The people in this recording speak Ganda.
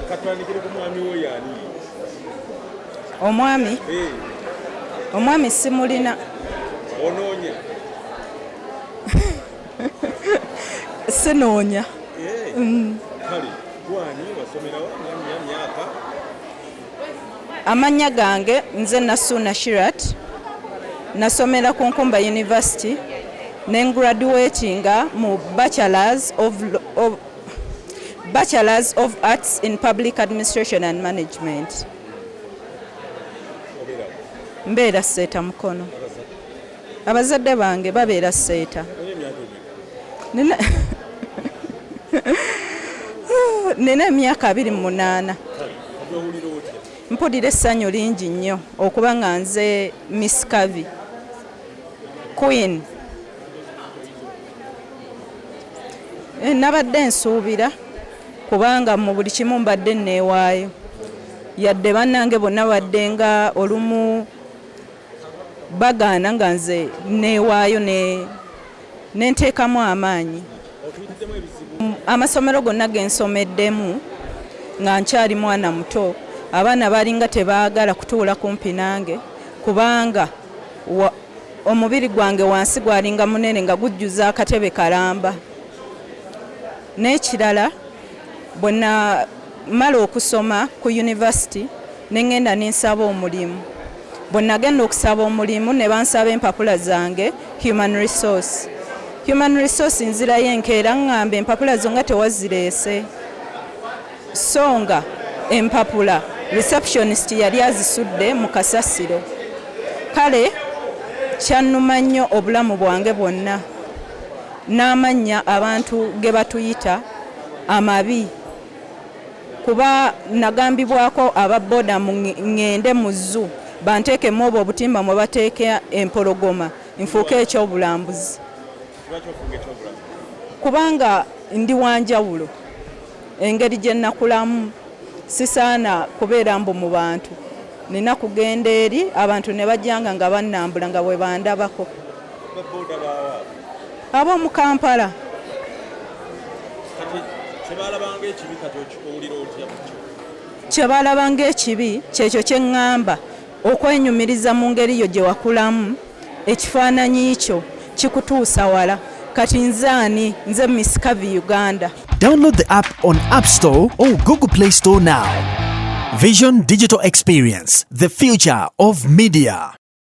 Katandikire ku mwami wo, yaani? Omwami? Eh. Omwami simulina. Onoonya? Sinoonya. Kale gwani, wasomerawo, myaka? Amannya gange nze Nasuuna Shirat. Nasomera ku Nkumba University ne graduatinga mu Bachelors of Arts in Public Administration and Management. Obeerawo? Mbeera Seeta, Mukono. Abazadde bange babeera Seeta. Olina emyaka emeka? Nina emyaka 28. Kale obwewulira otya? Mpulira essanyu lingi nnyo okuba nga nze Miss Curvy Queen. Nabadde nsuubira, kubanga mu buli kimu mbadde neewaayo, yadde bannange bonna badde nga olumu bagaana, nga nze neewaayo nenteekamu amaanyi. Otuyitiddemu ebizibu? Amasomero gonna ge nsomeddemu nga nkyali mwana muto, abaana balinga tebaagala kutuula kumpi nange, kubanga omubiri gwange wansi gwalinga munene nga gujjuza akatebe kalamba. N'ekirala, bwe namala okusoma ku university ne ŋŋenda ne nsaba omulimu. Bwe nagenda okusaba omulimu ne bansaba empapula zange, human resource. Human resource nzirayo enkeera, ŋŋamba empapula zo nga tewazireese, so nga empapula receptionist yali azisudde mu kasasiro. Kale kyannuma nnyo obulamu bwange bwonna, n'amannya abantu ge batuyita amabi, kuba nagambibwako aba boda ŋŋende mu zoo banteekemu obwo obutimba mwe bateeka empologoma, nfuuke ekyobulambuzi. Lwaki ofuuka ekyobulamu? Kubanga ndi wanjawulo. Engeri gye nakulamu, sisaana kubeera mbu mu bantu. Nina kugenda eri abantu ne bajjanga nga bannambula nga bwe bandabako. Baboda baawa? Ab'omu Kampala. Kati kyebalabanga ekibi, kati owulira otya kukyo? Kye balaba ng'ekibi kyekyo kye ŋŋamba, okwenyumiriza mu ngeri yo gye wakulamu, ekifaananyi kyo kikutuusa wala. Kati nze ani? Nze Miss Curvy Uganda. Download the app on App Store or Google Play Store now. Vision Digital Experience, the future of media.